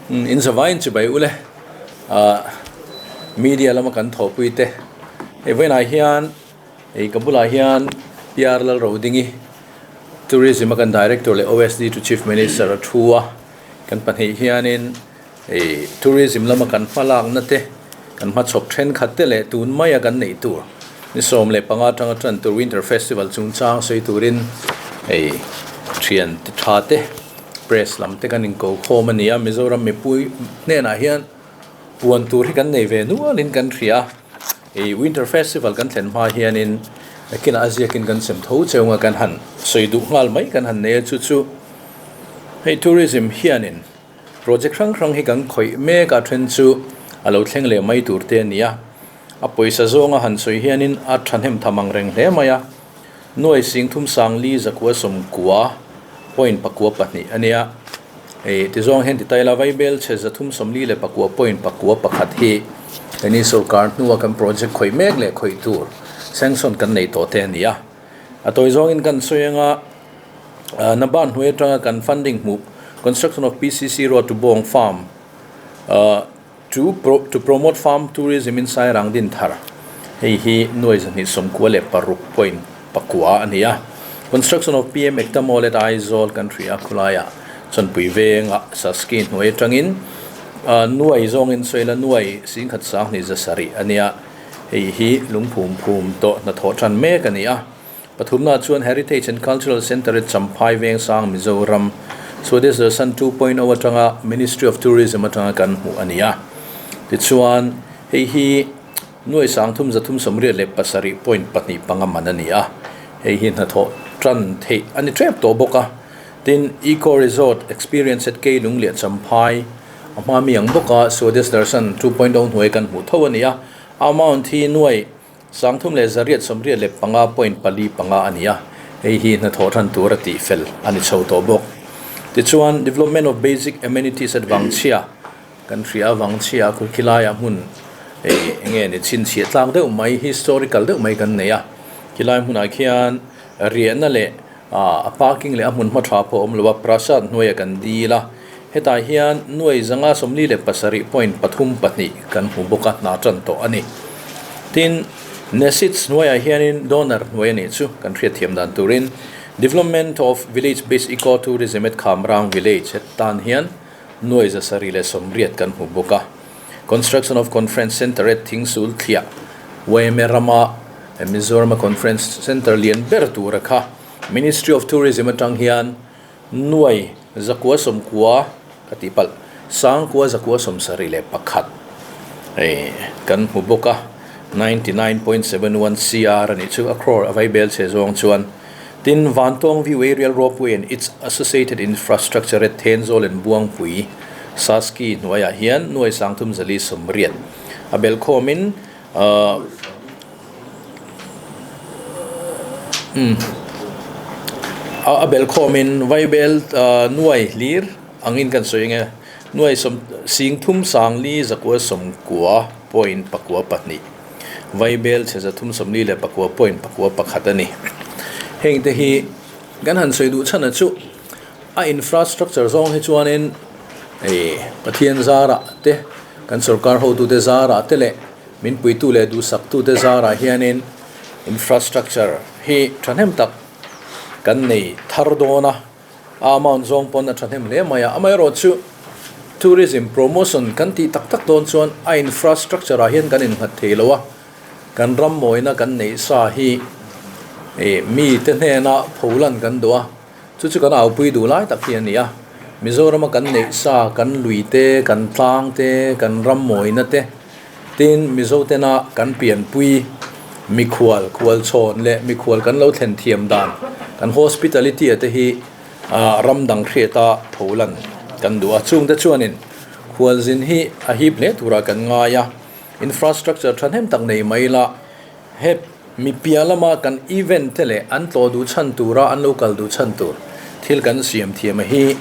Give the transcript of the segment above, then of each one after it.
In zavaiin chibai ule ah media lama kan thawhpui te hei vawiinah hian hei ka bulah hian P R Lalrodingi tourism a kan director leh O S D to chief minister a thu a kan pahnih hianin hei tourism lama kan hma lakna te kan hmachhawp thenkhat te leh tun maia kan neih tur ni 15 atanga tan tur winter festival chungchang sawi turin hei thian ti tha te press lam te kan inko khawm a ni a Mizoram mipui hnenah hian puan tur hi kan nei ve nualin kan hria a hei winter festival kan thlen hma hianin nakinah a ziakin kan sem tho cheu anga kan han sawi duh nghal mai kan han nei a chu chu hei tourism hianin Project hrang hrang hi kan khawih mek a then chu a lo thleng leh mai tur te a ni a, a pawisa zawnga han sawi hianin a thahnem tham ang reng hle mai a, nuai sing thum sang li zakua sawmkua point pakua pahnih a nia, hei ti zawng hian ti ta ila Vaibel chhe zathum sawmli leh pakua point pakua pakhat hi heni sorkar hnua kan project khawih mek leh khawih tur sanction kan nei tawh te a ni a, a tawi zawngin kan sawi anga. Naban hnuai atanga kan funding hmuh construction of P_C_C road to Bawng farm ahh to to promote farm tourism in Sairang Dinthar hei hi nuai zahnih sawmkua leh paruk point pakua a ni a construction of P_M Ekta Mall at Aizawl kan hria a khawlaiah Chawnpui venga Saski hnuai atangin ahh nuai zawngin sawi ila nuai singkhat sanghnih zasarih a nia hei hi lungphum phum tawh hnathawh tan mek a ni a. Pathumna chuan Heritage and Cultural Centre at Champhai Vengsang, Mizoram, Swadesh Darshan 2.0 atanga Ministry of Tourism atanga kan hmuh a ni a. Tichuan, hei hi nuai sangthum zathum sawmriat leh pasarih point pahnih panga man a ni a. Hei hi hnathawh tan theih a ni tep tawh bawk a. Tin, Eco Resort Experience at Keilung leh Champhai a hma mi ang bawk a Swadesh Darshan 2.0 hnuai kan hmuh tho a ni a. Amount hi nuai Sangthum leh zariat sawmriat leh panga point pali panga a ni a, hei hi hnathawh than tur a tih fel a ni chho tawh bawk. Tichuan, Development of Basic Amenities at Vangchhia kan hria a, Vangchhia khu khilaiah hmun hei eng nge ni chhinchhiah tlak deuh mai, historical deuh mai kan nei a, khilai hmunah khian riahna leh a parking leh a hmun hma tha pawh a awm lo a, Prasad hnuaiah kan dil a, hetah hian nuai zanga 47 point pathum pahnih kan hmu bawk a, hna tan tawh a ni. Tin, NESIDS hnuaiah hianin donor hnuai a nih chu kan hriatthiam dan turin Development of Village Based Eco Tourism at Khamrang Village hetan hian nuai za sarih leh sawmriat kan hmu bawk a. Construction of Conference Centre at Thingsul Thliah, YMA rama Mizorama Conference Centre lian ber tura kha Ministry of Tourism atang hian nuai zakua sawmkua ka tih palh sangkua zakua sawmsarih leh pakhat hei kan hmu bawk a 99.71 cr a nih chu a crore a vai bel che zawng chuan tin Vantawng View Aerial Ropeway and its associated infrastructure at Thenzawl and Buangpui Saski hnuaiah hian nuai sangthum zali sawmriat a belh khawmin ahh umm a belh khawmin vaibel ahh nuai hlir angin kan sawi ang e nuai sawm singthum sangli zakua sawmkua point pakua pahnih vaibel chhe zathum sawmli leh pakua point pakua pakhat a ni heng te hi kan han sawi duh chhan a chu a infrastructure zawng hi chuanin ih Pathian zarah te kan sorkar hotute zarah te leh. Min puitu leh duhsaktute zarah hianin infrastructure hi thahnem tak kan nei thar dawn a, a amount zawng pawn a thahnem hle mai a. Amaherawhchu tourism promotion kan tih tak tak dawn chuan a infrastructure ah hian kan innghat thei lo a, kan ram mawina kan neih sa hi ih mite hnena pholan kan duh a. Chu chu kan aupui duh lai tak hi a ni a, Mizorama kan neih sa, kan lui te, kan tlang te, kan ram mawina te, tin Mizo tena kan pianpui mikhual, khualchhawn leh mikhual kan lo thlen thiam dan, kan hospitality a te hi ah ram dang hriata pholan kan duh a. Chungte chuanin khualzin hi a hip hle turah kan ngai a, infrastructure thahnem tak nei mai ila, Hep mi piah lama kan event te leh an tlawh duh chhan tura an lo kal duh chhan tur thil kan siam thiam a hi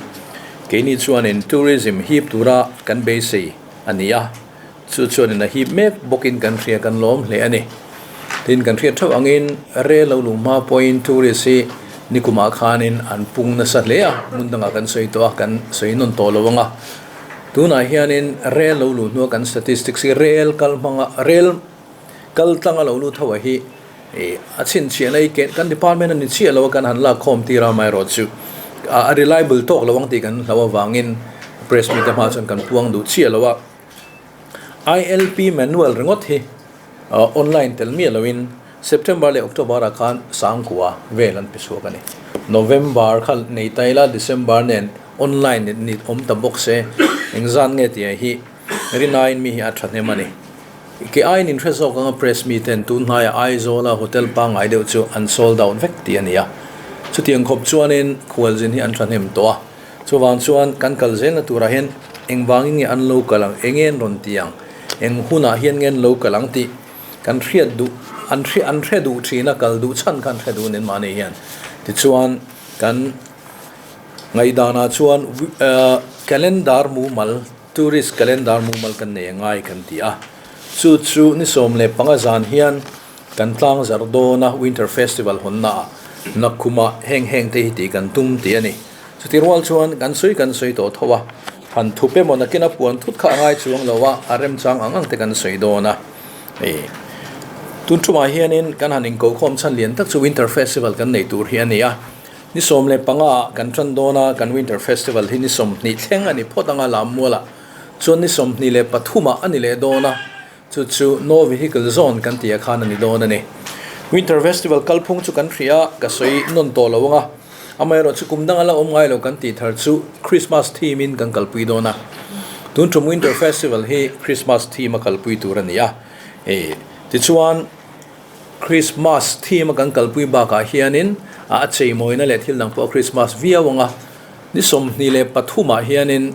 keini chuanin tourism hip tura kan beisei a ni a, chu chuanin a hip mek bawkin kan hria kan lawm hle a ni. Tin kan hriat theuh angin rel lo luh hma pawhin tourist hi nikumah khanin an pung nasa hle a, hmun dangah kan sawi tawh a, kan sawi nawn tawh lo ang a. Tunah hianin rel lo luh hnua kan statistics hi rel kal hmanga rel kal tlanga lo lut ho a hi ih a chhinchhiahna hi ke kan department a ni chiah lo a kan han lak khawm tir a amaherawhchu a reliable tawk lo ang tih kan hlauh avangin press meet te hma chuan kan puang duh chiah lo a. ILP manual ringawt hi online tel miah loin September leh October ah khan sangkua vel an pe chhuak a ni. November kha nei ta ila December nen online ni awm ta bawk se engzat nge tih hi rinaiin mi hi a thahnem a ni. Ke aiin inhre zawk anga press mi ten tun hnaiah Aizawl a hotel pangngai deuh chu an sold out vek tih a ni a. Chutiang khawp chuanin khualzin hi an thahnem tawh a. Chuvang chuan kan kal zelna turah hian engvangin nge an lo kal ang, eng nge an rawn ti ang, eng hunah hian nge an lo kal ang tih kan hriat duh, an hre an hre duh thin a, kal duh chhan kha an hre duh nen mahni hian. Tichuan kan ngaihdanah chuan calendar mumal, tourist calendar mumal kan nei a ngai kan ti a. Chu chu ni 15 zan hian kan tlang zarh dawn a, Winter Festival hawnna ah Nakhuma heng heng te hi tih kan tum tih a ni. Chuti rual chuan kan sawi kan sawi tawh tho a, han thup emaw nakin a puan thut kha a ngai chuang lo a, a remchang ang ang te kan sawi dawn a. Hei tun thumah hianin kan han inkohkhawm chhan lian tak chu Winter Festival kan nei tur hi a ni a, ni 15 ah kan tan dawn a, kan Winter Festival hi ni 20 thleng a ni phawt ang a Lammualah chuan ni 23 ah a ni leh dawn a. Chu chu No Vehicle Zone kan tih ah khan a ni dawn a ni. Winter Festival kalphung chu kan hria a, ka sawi nawn tawh lo ang a. Amaherawh chu kum danga la awm ngai lo kan tih thar chu Christmas theme in kan kalpui dawn a. Tun tum Winter Festival hi Christmas theme a kalpui tur a ni a. Tichuan Christmas theme a kan kalpui bakah hianin a cheimawina leh thil dang pawh a Christmas viau ang a. Ni 23 ah hianin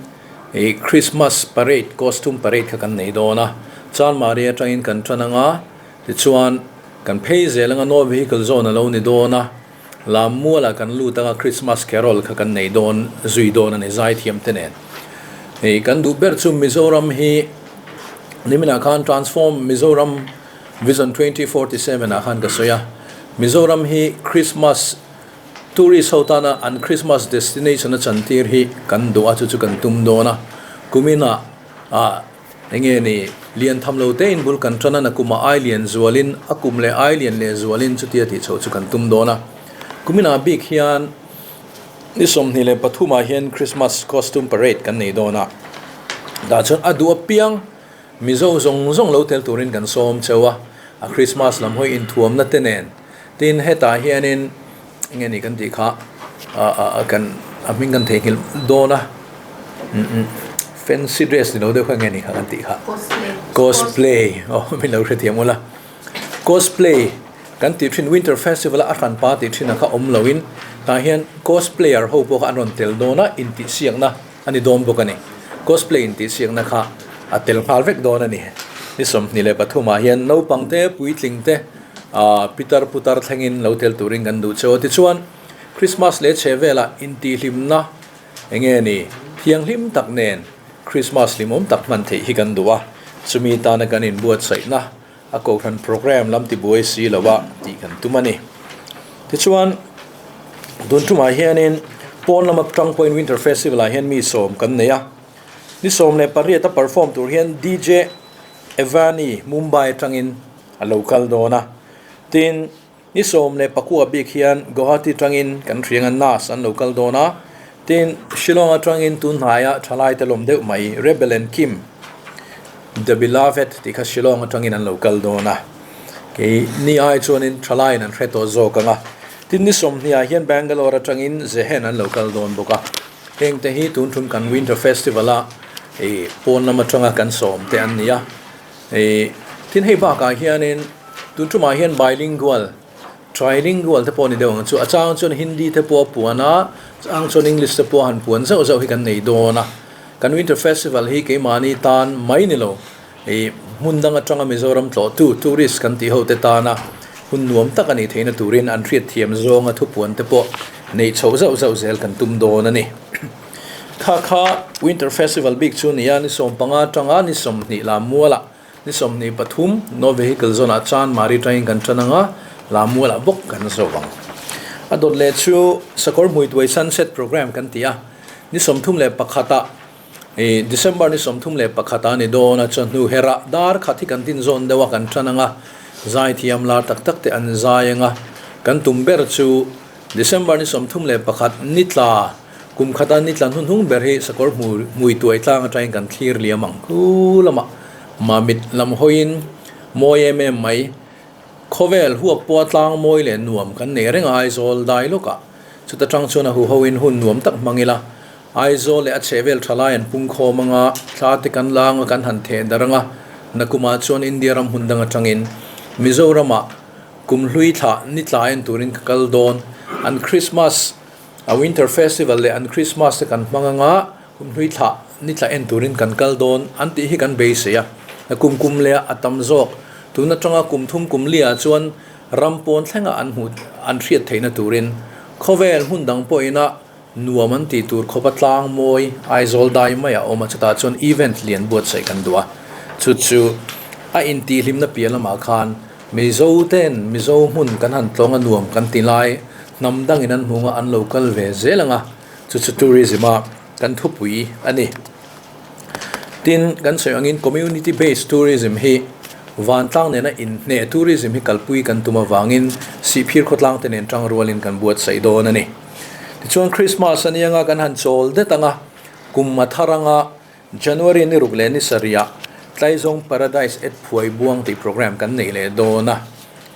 Ih Christmas parade, costume parade kha kan nei dawn a, Chanmari atangin kan tan ang a, tichuan kan phei zel ang a, no vehicle zone a lo ni dawn a, Lammualah kan lut ang a, Christmas carol kha kan nei dawn zui dawn a ni zaithiam te nen. Ih kan duh ber chu Mizoram hi niminah khan Transform Mizoram Vision 2047 ah khan ka sawi a, Mizoram hi Christmas Tourist ho tana an Christmas destination a chantir hi kan duh a, chu chu kan tum dawn a. Kuminah ah eng nge ni lian tham lo te in bul kan tan a, nakumah ai lian zualin a kum leh ai lian leh zualin chutia tih chhoh chu kan tum dawn a. Kuminah bik hian ni 23 ah hian Christmas costume parade kan nei dawn a, tah chuan a duh apiang Mizo zawng zawng lo tel turin kan sawm cheu a, a Christmas lam hawi inthuamna te nen. Tin, hetah hianin eng nge ni kan tih kha ah kan a hming kan theihnghilh dawn a, fancy dress ni lo deuh kha eng nge ni kha kan tih kha? Cosplay. Aw min lo hrethiam ula. Cosplay kan tih thin Winter Festival a a hranpa tih thin a kha awm loin tah hian cosplayer ho pawh kha an rawn tel dawn a, intihsiakna a ni dawn bawk a ni. Cosplay intihsiakna kha a tel nghal vek dawn a ni. Ni 23 ah hian naupang te, puitling te, ah pitar putar thlengin lo tel turin kan duh cheu a. Tichuan, Christmas leh chhe velah intihhlimna eng nge ni thianghlim tak nen Christmas hlimawm tak hman theih hi kan duh a. Chumi tana kan inbuatsaihna a kohhran program lam tibuai si lo a tih kan tum a ni. Tichuan, tun tumah hianin pawn lama tang pawhin Winter Festival ah hian mi sawm kan nei a. Ni 18 a perform tur hian DJ Evani Mumbai atangin a lo kal dawn a. Tin, ni 19 bik hian Guwahati atangin kan hriang a Nas an lo kal dawn a. Tin, Shillong atangin tun hnaia thalai te lawm deuh mai Rebel and Kim The Beloved tih kha Shillong atangin an lo kal dawn a. Kei ni ai chuanin thalaiin an hre tawh zawk ang a. Tin, ni 20 ah hian Bangalore atangin Zehen an lo kal dawn bawk a. Heng te hi tun thum kan Winter Festival a ih pawn lam atanga kan sawm te an ni a. Ih tin hei bakah hianin tun thumah hian bilingual, trilingual te pawh a ni deuh ang chu. A chang chuan Hindi te pawh a puan a, chang chuan English te pawh a han puan zauh zauh hi kan nei dawn a. Kan Winter Festival hi keimahni tan mai ni lo, ih hmun dang atanga Mizoram tlawhtu, tourist kan tih ho te tana hun nuam tak a nih theihna turin an hriatthiam zawnga thupuan te pawh neih chhoh zauh zauh zel kan tum dawn a ni. Kha kha Winter Festival bik chu nia ni 15 atanga ni 20 Lammualah ni 23 No Vehicle Zone ah chuan Mari tangin kan tan anga Lammualah bawk kan zo ang. A dawt leh chu Sakawr Hmuituai Sunset Programme kan ti a, ni 31 ah. I December ni 31 a ni dawn a, chawhnu herah dar khat hi kan tin zawn deuh a, kan tan ang a, zaithiam lar tak tak te an zai ang a, kan tum ber chu December ni 31 ni tla kum khata ni tla hnuhnung ber hi sakawr hmui tuai tlang atangin kan thlir liam ang khu lamah mamit lam hawiin mawi em em mai khawvel huak pawha tlang mawi leh nuam kan nei reng a Aizawl dai lawkah chuta tang chuan a huhoin hun nuam tak hmang ila Aizawl leh a chhehvel thalai an pung khawm anga thla te kan la anga kan han theh darh anga nakumah chuan India ram hmun dang atangin Mizoramah Kum hlui thlah ni tla en turin ka kal dawn. An Christmas, a Winter Festival leh an Christmas te kan hmang anga kum hlui thlah ni tla en turin kan kal dawn an tih hi kan beisei a. Na kum kum leh a tam zawk. Tun atanga kum thum kum liah chuan ram pawn thlenga an hmuh an hriat theihna turin khawvel hmun dang pawhina nuam an tih tur khawpa tlang mawi Aizawl dai mai a awm a, chutah chuan event lian buatsaih kan duh a, chu chu a intihhlimna piah lamah khan Mizo ten Mizo hmun kan han tlawng a nuam kan ti lai hnam dangin an hmung a an lo kal ve zel ang a, chu chu tourism a kan thupui a ni. Tin, kan sawi angin community based tourism hi vantlang nena inhneh tourism hi kalpui kan tum avangin Sihphir khawtlang te nen tang rualin kan buatsaih dawn a ni. Tichuan Christmas a nia nga kan han chawl det anga kum a thar anga January ni ruk leh ni sarih ah Tlaizawng Paradise at Phuaibuang tih program kan neih leh dawn a,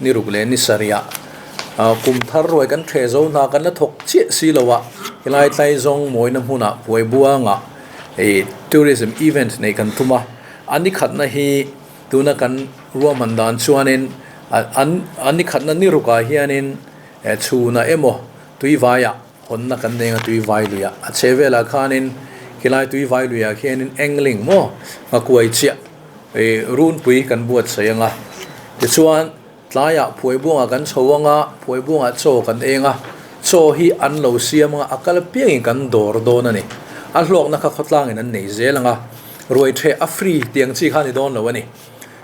ni ruk leh ni sarih ah kum thar ruai kan ṭhe zo hna kan la thawk chiah si lo a, helai Tlaizawng mawina hmunah Phuaibuangah ih tourism event neih kan tum a, a ni khatna hi tuna kan ruahman dan chuanin an a ni khatna ni rukah hianin chhunah emaw tuivaiah hawnna kan nei anga tui vai luiah a chhe velah khanin khilai tui vai luiah khianin angling maw nghakuai chiah ih runpui kan buatsaih anga tichuan tlaiah phuaibuangah kan chho anga phuaibuangah chaw kan eng a chaw hi an lo siam anga a kal apiangin kan dawr dawn a ni a hlawkna kha khawtlangin an nei zel anga ruai theh a free tiang chi kha a ni dawn lo a ni.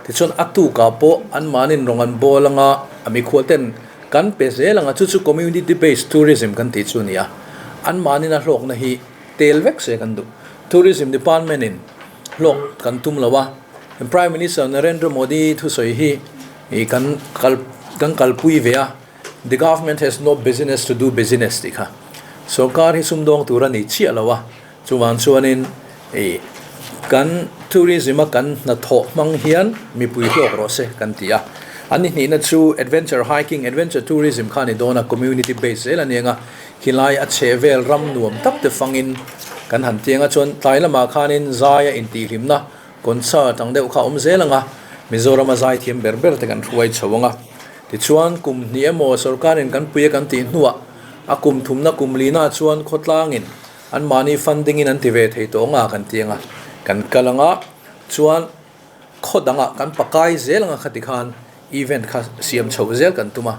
Tichuan a tukah pawh anmahniin rawng an bawl anga a mikhual ten kan pe zel anga chu chu community based tourism kan tih chu a ni a, anmahniin a hlawkna hi tel vek se kan duh. Tourism department in hlawk kan tum lo a, Prime Minister Narendra Modi thusawi hi ih kan kal kan kalpui ve a, the government has no business to do business tih kha sorkar hi sumdawng tur a ni chiah lo a. Chuvang chuanin ih kan tourism a kan hnathawh hmang hian mipui hlawk rawh se kan ti a. An ni hnihna chu adventure hiking, adventure tourism kha a ni dawn a, community based zel a ni ang a. Khilai a chhe vel ram nuam tak te fangin kan han ti ang a, chuan tlai lamah khanin zaia intihhlimna concert ang deuh kha a awm zel ang a, Mizorama zaithiam ber ber te kan hruai chho ang a. Tichuan kum hnih emaw sorkarin kan pui a kan tih hnuah a kum thumna kum lina chuan khawtlangin An mahni funding in an ti ve thei tawh anga kan ti anga kan kal anga chuan khaw dangah kan pakai zel anga khati khan event kha siam chhoh zel kan tum a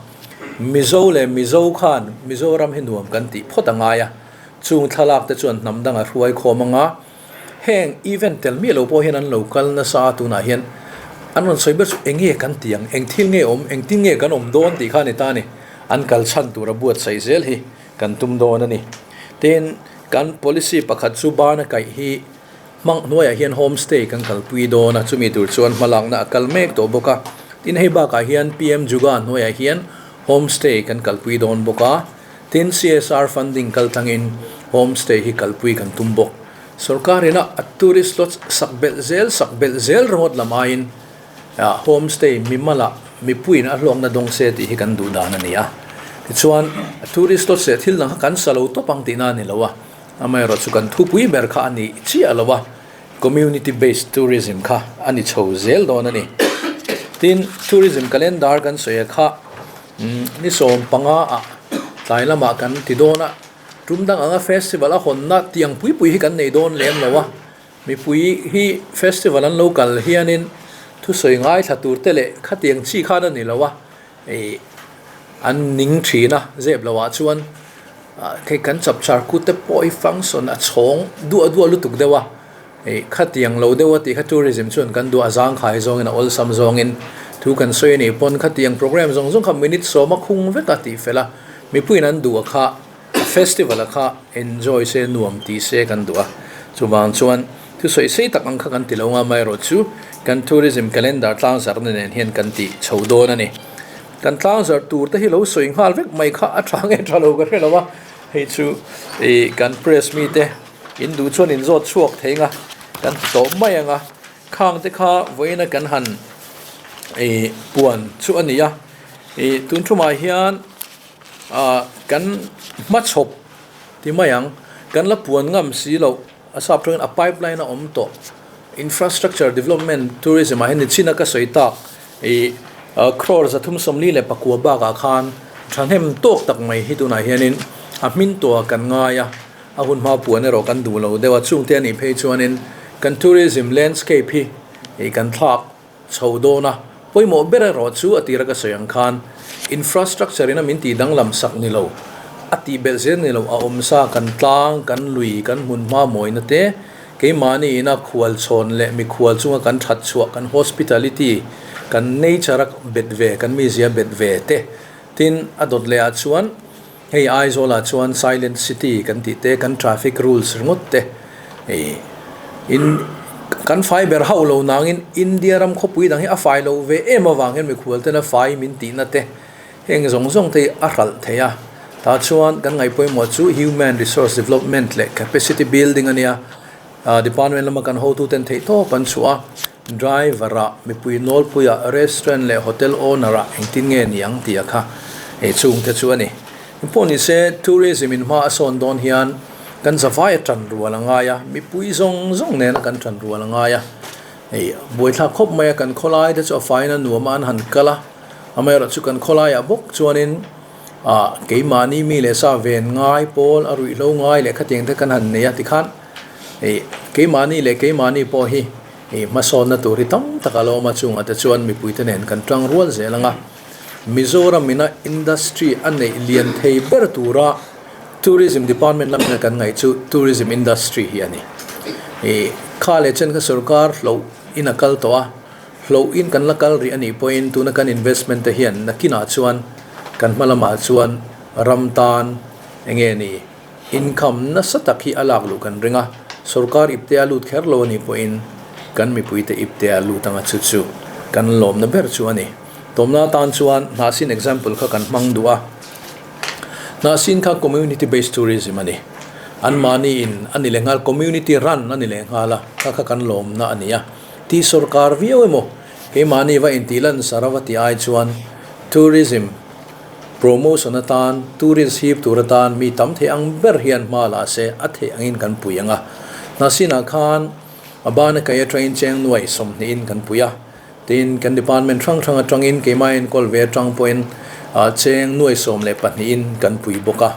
Mizo leh Mizo khan Mizoram hi nuam kan tih phawt a ngai a chung thlalak te chuan hnam danga hruai khawm anga heng event tel miah lo pawh hian an lo kal nasa a tunah hian an rawn sawi ber chu eng nge kan ti ang eng thil nge awm engtin nge kan awm dawn tih kha a ni ta a ni an kal chhan tura buatsaih zel hi. Kan tum dawn a ni. Tin, kan policy pakhat chu bana kaih hi hmang hnuaiah hian homestay kan kalpui dawn a, chumi tur chuan hmalakna a kal mek tawh bawk a. Tin, hei bakah hian PM Juga hnuaiah hian homestay kan kalpui dawn bawk a. Tin, CSR funding kal tlangin homestay hi kalpui kan tum bawk. Sorkar ina a tourist lodge sak belh zel sak belh zel ringawt lam aiin Homestay mimala mipuiin a hlawkna dawng se tih hi kan duh dan a ni a. Tichuan, tourist lodge leh thil dang kha kan sa lo tawp ang tihna a ni lo a. Amaherawh chu kan thupui ber kha a ni chiah lo a, community based tourism kha a ni chho zel dawn a ni. Tin, tourism calendar kan sawi a kha ni 15 ah tlai lamah kan ti dawn a. Tum dang anga festival a hawnna tiang pui pui hi kan nei dawn lem lo a. Mipui hi festival an lo kal hianin thusawi ngaithla tur te leh khatiang chi khan a ni lo a, ih an ning thin a, zep loh ah chuan hei kan chapchar kut te pawh hi function a chhawng duah duah lutuk deuh a, ih khatiang lo deuh a tih kha tourism chuan kan duh a zangkhai zawngin a awlsam zawngin thu kan sawi a nih pawn khatiang program zawng zawng kha minute sawma khung vek a tih fel a, mipuiin an duh a kha. Festival a kha enjoy se nuam tih se kan duh a, chuvang chuan Thusawi sei tak ang kha kan ti lo nga amaherawhchu kan tourism calendar tlangzarhna nen hian kan tih chho dawn a ni. Kan tlangzarh tur te hi lo sawi nghal vek mai kha a tha nge tha lo ka hre lo a, hei chu ih kan press mite in duh chuan in zawt chhuak thei nga kan ti tawh mai ang a, khang te kha vawiina kan han ih puan chu a ni a, ih tun thumah hian ah kan hmachhawp ti mai ang kan la puan ngam si loh. A sap tawngin a pipeline a awm tawh. Infrastructure development tourism ah hian nichina ka sawi tak ih crore 349 bakah khan thahnem tawk tak mai hi tunah hianin a hmin tawh ah kan ngai a, a hun hma puan erawh kan duh lo deuh a, chungte a nih phei chuanin kan tourism landscape hi ih kan thlak chho dawn a, pawimawh ber erawh chu a tira ka sawi ang khan infrastructure ina min tih danglam sak ni lo, a tih belh zel ni lo, a awm sa kan tlang, kan lui, kan hmun hma mawina te, keimahni ina khual chhawn leh mikhual chunga kan that chhuah, kan hospitality, kan nature a bet ve, kan mizia bet ve te, tin a dawt leh ah chuan hei Aizawl ah chuan silent city kan tih te, kan traffic rules ringawt te hei in kan fai ber hauh lo nangin India ram khawpui dang hi a fai loh ve em avang hian mikhual tena fai min tihna te heng zawng zawng te hi a hralh thei a, tah chuan kan ngaih pawimawh chu human resource development leh capacity building a nia, department lama kan hotuten theih tawp an chhuah a, driver ah mipui nawlpui ah restaurant leh hotel owner ah engtin nge ni ang tih a kha hei chung te chu a ni. Engpawh ni se tourism in hma a sawn dawn hian kan zavai a tan rual a ngai a, mipui zawng zawng nena kan tan rual a ngai a, hei buaithlak khawp mai a kan khawlai te chu a faina nuam a an han kal a, amaherawhchu kan khawlaiah bawk chuanin ah keimahni mi leh sa ven ngai pawl a ruihhlo ngai leh khatiang te kan han nei a tikhan Ih keimahni leh keimahni pawh hi ih hmasawnna tur hi tam tak a lo awm a, chungah te chuan mipuite nen kan tang rual zel ang a. Mizoram ina industry a neih lian thei ber tura Tourism Department lamina kan ngaih chu Tourism Industry hi a ni. Ih kha leh chen kha sorkar hloh in a kal tawh a, hloh in kan la kal rih a nih pawhin tuna kan investment te hian nakinah chuan kan hma lamah chuan ram tan eng nge ni, Income nasa tak hi a lak luh kan ring a, sorkar ipte a lut kher lo a nih pawhin kan mipuite ipte a lut anga chu chu kan lawmna ber chu a ni. Tawmna atan chuan Hnahsin example kha kan hmang duh a, Hnahsin kha community based tourism a ni. Anmahni in a ni leh nghal, community run a ni leh nghal a, kha kha kan lawmna a ni a. Tih sorkar viau emaw keimahni va intih lan sar ava tih ai chuan tourism, Promotion atan, tourist hip tur atan mi tam thei ang ber hian hma la se a theih angin kan pui ang a. Hnasinah khan a bana kei atangin cheng nuai sawmhnihin kan pui a, tin kan department hrang hrang atangin keimah enkawl ve atang pawhin cheng nuai 12in kan pui bawk a,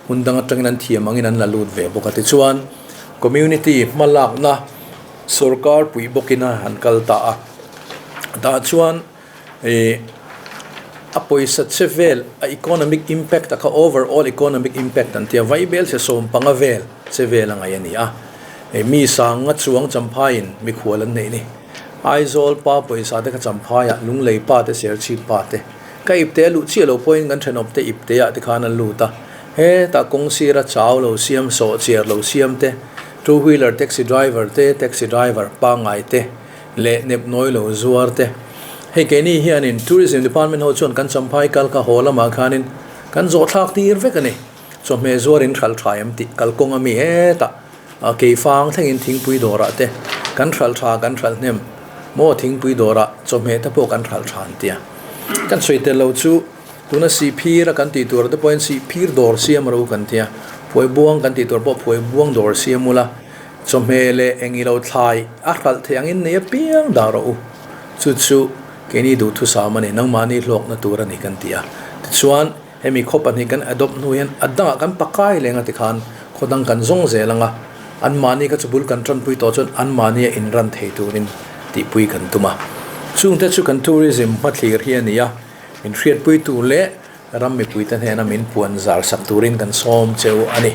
hmun dang atangin an thiam angin an la lut ve bawk a. Tichuan community hma lakna sorkar pui bawkin a han kal ta a, tah chuan Ih a pawisa che vel a economic impact a kha overall economic impact an tia vai bel che 15 vel che vel a ngaih a ni a ih mi sang nga chuang champhaiin mikhual an neih ni Aizawl pa pawisa te kha champhaiah Lunglei pa te Serchhip pa te ka ipte a luh chiah lo pawhin kan thenawm te ipte ah te khan an lut a hetah kawng sira chau lo siam sawh chiar lo siam te two wheeler taxi driver te taxi driver pangngai te leh nep nawi lo zuar te. Hei keini hianin Tourism Department ho chuan kan Champhai kal kha haw lamah khanin kan zawh thlak tir vek a ni. Chawhmeh zuarin hralh tha em tih kalkawng a mi hetah keifang thlengin thingpui dawrah te kan hralh tha kan hralh hnem maw thingpui dawrah chawhmeh te pawh kan hralh tha an tia. Kan sawi tel lo chu tuna sihphir a kan tih tur te pawhin sihphir dawr siam ro kan tia, phuaibuang kan tih tur pawh phuaibuang dawr siam ula. Chawhmeh leh eng ilo thlai a hralh theih angin nei apiang dah rawh u. Chu chu keini duhthusam a ni, nangmahni hlawkna tur a ni kan ti a. Tichuan, hemi khaw pahnih kan adopt hnu hian a dangah kan pakai leng a tikhan khaw dang kan zawng zel ang a, anmahni kha chu bul kan tanpui tawh chuan anmahnia inran thei turin tihpui kan tum a. Chungte chu kan tourism hmathlir hi a ni a, min hriatpui tur leh ram mipuite hnena min puan zar sak turin kan sawm cheu a ni.